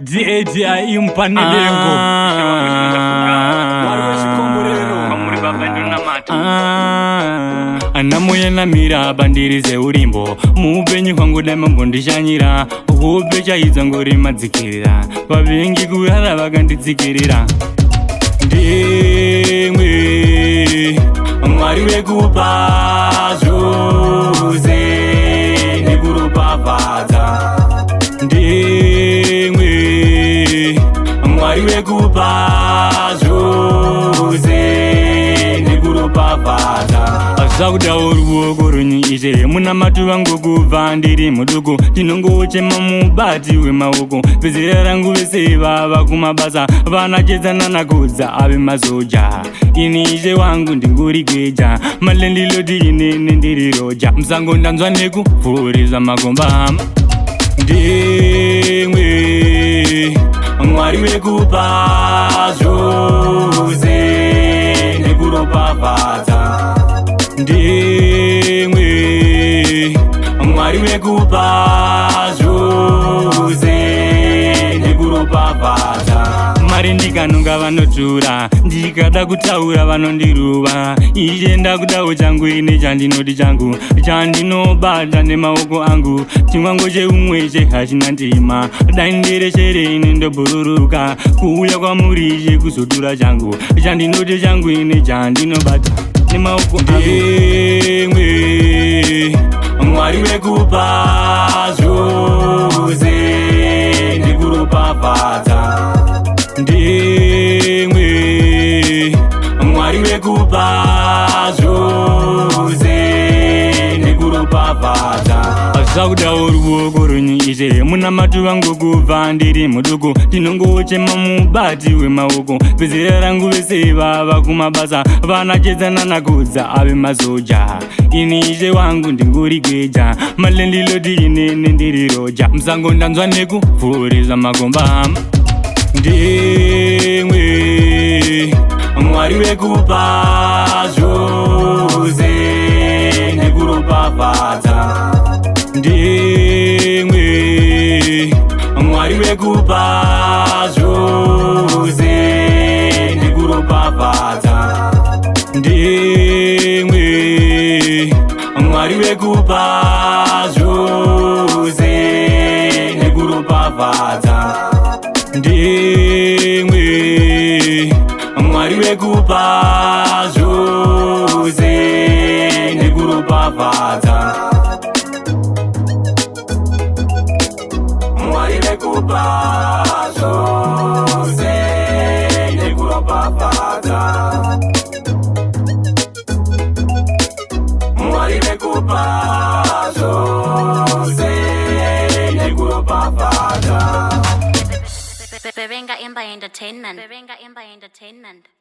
DADI mupane dengo. Mwari wezvikomborero. Kwamuri baba ndinonamata. Ana muyenamira pandiri seurimbo muupenyu hwangu dai mambondishanyira hope chaidzo ngori madzikirira vavengi kurara vakanditsikirira ndimwe Mwari wekupa zvose nekuropafadza ndimwe Mwari wekupa zvose nekuropafadza zvakudawo ruoko rwenyu Ishe munamato vangu kubva ndiri muduku ndinongochema mubati wemaoko vezera rangu vese vava kumabasa vanachedzana nakudza ave masoja ini Ishe wangu ndinguri gweja malandlord inini ndiri roja musango ndanzwa nekuvhurisa makomba ndimwe Mwari wekupa zvose nekuropafadza ndimwe Mwari wekupa zvose nekuropafadza mari ndikanonga vanotura ndikada kutaura vanondiruva Ishe ndakudawo changu ine chandinoti changu chandinobata nemaoko angu chimwango cheumwe chehachina ndima dai ndireshere ine ndobhururuka kuuya kwamuri Ishe kuzotura changu chandinoti changu ine chandinobata nemaoko angu ndimwe Mwari wekupa zvose nekuropafadza ndimwe Mwari wekupa zvose nekuropafadza zvakudawo ruoko rwenyu Ishe munamato vangu kubva ndiri muduku ndinongochema mubati wemaoko vezera rangu vese vava kumabasa vanachedzana nakudza ave masoja ini Ishe wangu ndinguri gweja malandlord inini ndiri roja musango ndanzwa nekuvhurisa makomba ndimwe Mwari wekupa zvose nekuropafadza ndimwe Mwari wekupa zvose nekuropafadza ndimwe Mwari wekupa zvose nekuropafadza ndimwe Mwari wekupa zvose nekuropafadza Mwari wekupa zvose nekuropafadza Mwari wekupa zvose nekuropafadza Berenga Imba Entertainment. Berenga Imba Entertainment.